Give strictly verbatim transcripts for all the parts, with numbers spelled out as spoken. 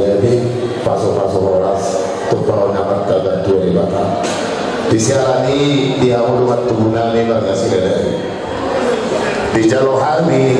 Jadi, pasu-pasu horas tu parumaenta marga Debata. Di siala ni i, di hamu dongan tubu nami marga Silalahi, dijalo hami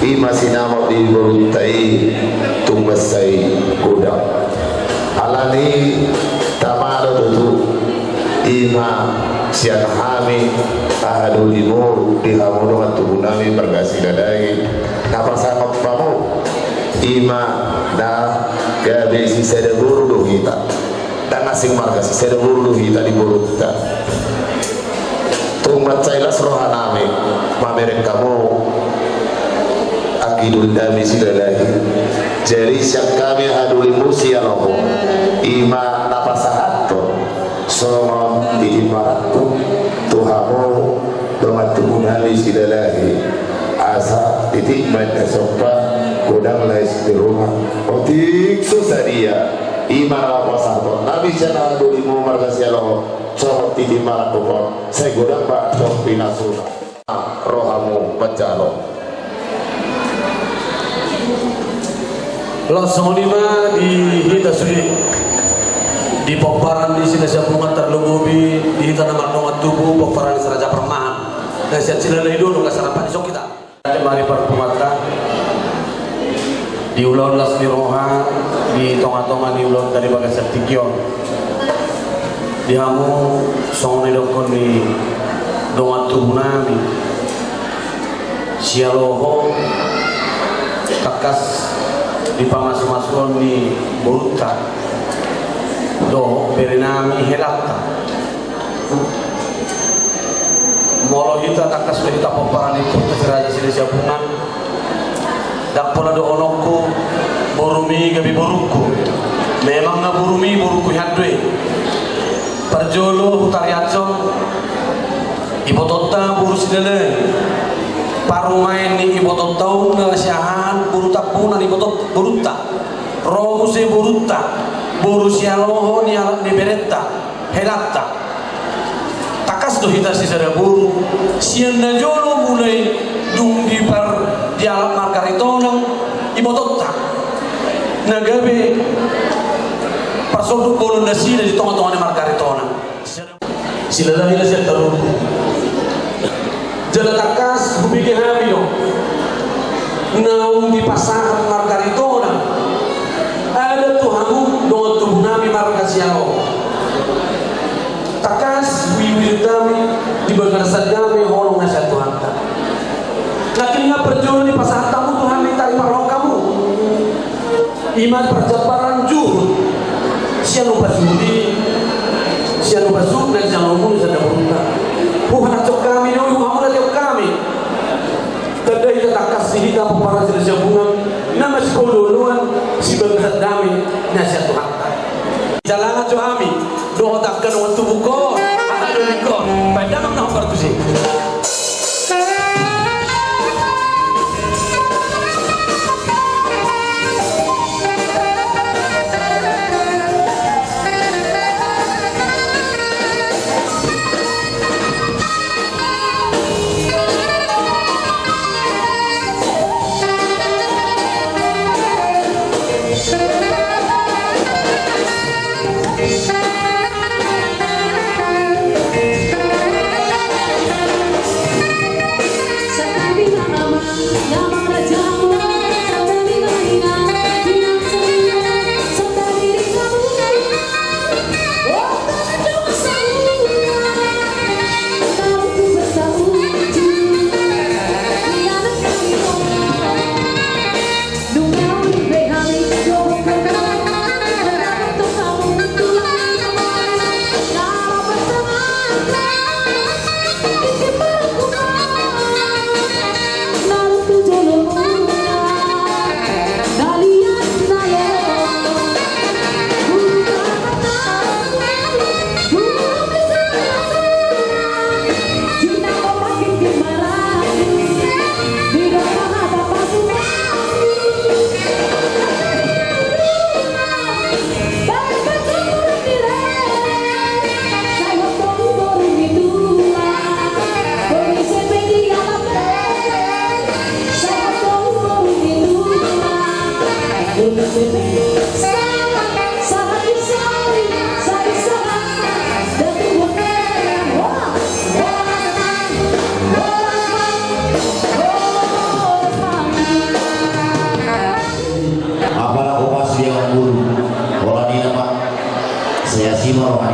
i ma sinamot di borunta i, tung mansai godang. Alani tama do tutu i ma sian hami, aha do di muru di hamu dongan tubu nami marga Silalahi, na pasangaphon hamu i ma na gabe sisada boru do hita. Ndang asing marga, sisada boru do hita di borunta. Tung mansai las roha nami mamereng hamu anggi doli nami Silalahi. Jadi sian hami, aha do di muru sialoho, i ma na pasahathon songon titi marangkup tu hamu dongan tubu nami Silalahi. Asa titi ma inna somba, godang lais di ruma, otik so sadia. I ma na pasahathon nami sian aha do di muru marga sialoho, songon titi marangkup on, sai godang ma tong pinasuna. Rohamu manjalo. Laos songon i ma di hita sude di pomparan ni Silahi Siambungan, tarlumobi di hita na mardongan tubu pomparan ni Si Raja Parmahan, na sian Silalahi do nunga sarapan i, songon hita. Jumadi parpunguanta di ulaon las ni roha, di tonga-tonga ni ulaonta di bagasan tingki on. Di hamu songon na nidokkon ni dongan tubu nami sialoho, tangkas di pamasu-masuon ni borunta dohot bere nami helanta. Molo hita tangkas do hita pomparan ni Ompunta Si Raja Silahi Siambungan, ndang pola dohononku borumi gabe borungku. Memang na borumi borungku hian do i. Parjolo hutariashon ibotonta boru Silalahi, parumaen ni ibotonta on na siahaan boru Tambunan iboton, borunta. Ro muse borunta, boru sialoho ni anak ni berenta, helanta. Tangkas do hita sisada boru sian na jolo mulai dung di par, di anak marga Aritonang ibotonta, na gabe parsonduk bolon nasida di tonga-tonga ni marga Aritonang. Silalahi na sian tarumbu. Jala tangkas hubege hami do naung dipasahat marga Aritonang adat tu hamu dongan tubu nami marga sialoho. Tangkas huihuidohon hami di bagasan damei holong na sian Tuhanta. Nangkin nga parjolo dipasahat hamu tu hami, tarima roha hamu. I ma parjambaran juhut sian upa suhut i, sian upa suhut na sian upa suhut na sian na borunta. Huhatahon hami do i, huhamonatahon hami. Tanda hita tangkas di hita pomparan Silahi Siambungan na masipoloan sibagasan damei na sian Tuhanta. Jalangan jo hami dohot angka dongan tubungkon, aha do ningkon, baen damang na hombar tusi.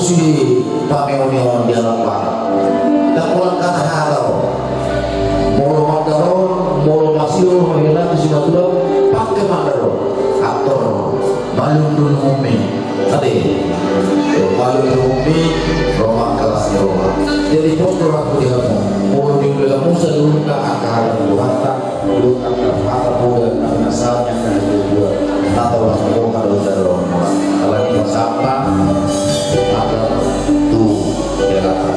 Sipameomeon di alam barat. Ndang pola hata-hata on. Molo mandar on, molo masihol ho hela tu simatulak, pangke mandar on. Ator malundulhonmi. Ate. Malundulhonmi, roha kelas ni roha. Jadi pos do rohangku di hamu. Molo diulahon muse saluhutna angka hata ni rohanta. Dulu angka hata poda, angka sahat ni angka na tuatua. Na tau las ni roha do dalan mula. Alani pasahatna mata tu helata.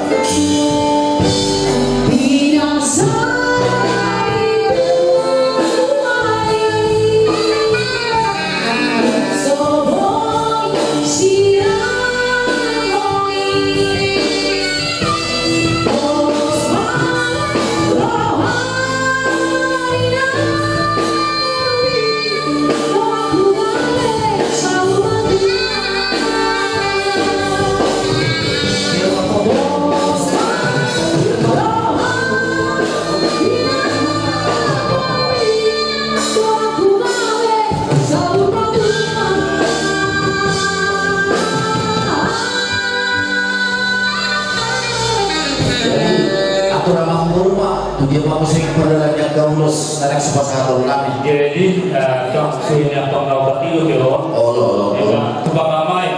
Jadi, atur amang boru ma, tu dia ma muse pardalanan ni angka ulos na naeng sipasahaton nami. Jadi, eh, tong suhi ni antong na opat ilu kilo. Olo, olo, olo. Ima, tu pangamae.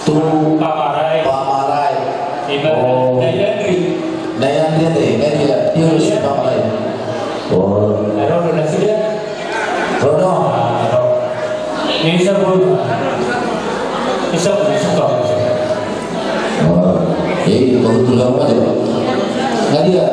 Tu pamarae. Pamarae. Ima, oh. Nai Andri. Nai Andri ate, nai dia, dia ulos pamarae. Oh. Ro do nasida. Ro do. Ah, ro. Ini sabun. Ini sabun, ini sabun. Oh, jadi kebetulan aja. Nggak dia.